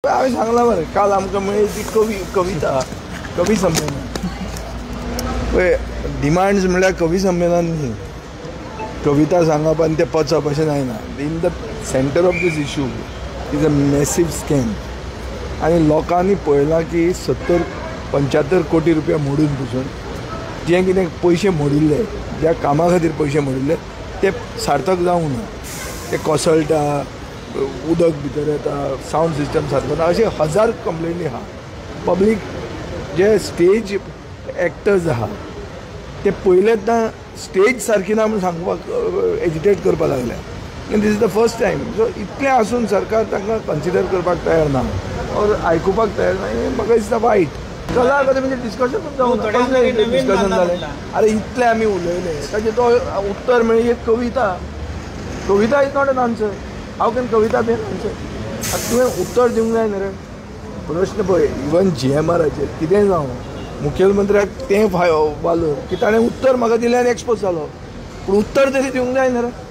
हांवें सांगलां मरे काल आमकां मेळ्ळी ती कविता कवी संमेलन. पळय डिमांड्स म्हणल्यार कवी संमेलन न्ही, कविता सांगप आनी तें पचप अशें जायना. In the centre of this issue is a massive scam. आनी लोकांनी पळयलां की 70-75 कोटी रुपया मोडून पसून जे कितें पयशे मोडिल्ले, ज्या कामा खातीर पयशे मोडिल्ले ते सार्थक जावंक ना. ते कोसळटा, उदक भितर येता, सावंड सिस्टम सारको ना, अशे हजार कंप्लेनी आहा. पब्लीक जे स्टेज एक्टर्स आहा ते पयलेच ना स्टेज सारकी ना म्हूण सांगपाक एजिटेट करपाक लागले. आनी this is the first time. So इतलें आसून सरकार तांकां कन्सिडर करपाक तयार ना और आयकुपाक तयार ना, हें म्हाका दिसता वायट. कला अकादमीचें डिस्कशन जावंक ना, डिस्कशन जालें. अरे इतलें आमी उलयले ताचें तो उत्तर मेळ्ळी एक कविता. कविता is not an answer. How can Kavita be an answer? आतां तुवें उत्तर दिवंक जाय न्ही रे. प्रश्न पळय, इवन GMRाचेर कितेंय जावं, मुखेलमंत्र्याक तें वालोर की ताणें उत्तर म्हाका दिलें आनी एक्सपोज जालो, पूण उत्तर तरी दिवंक जाय न्ही रे.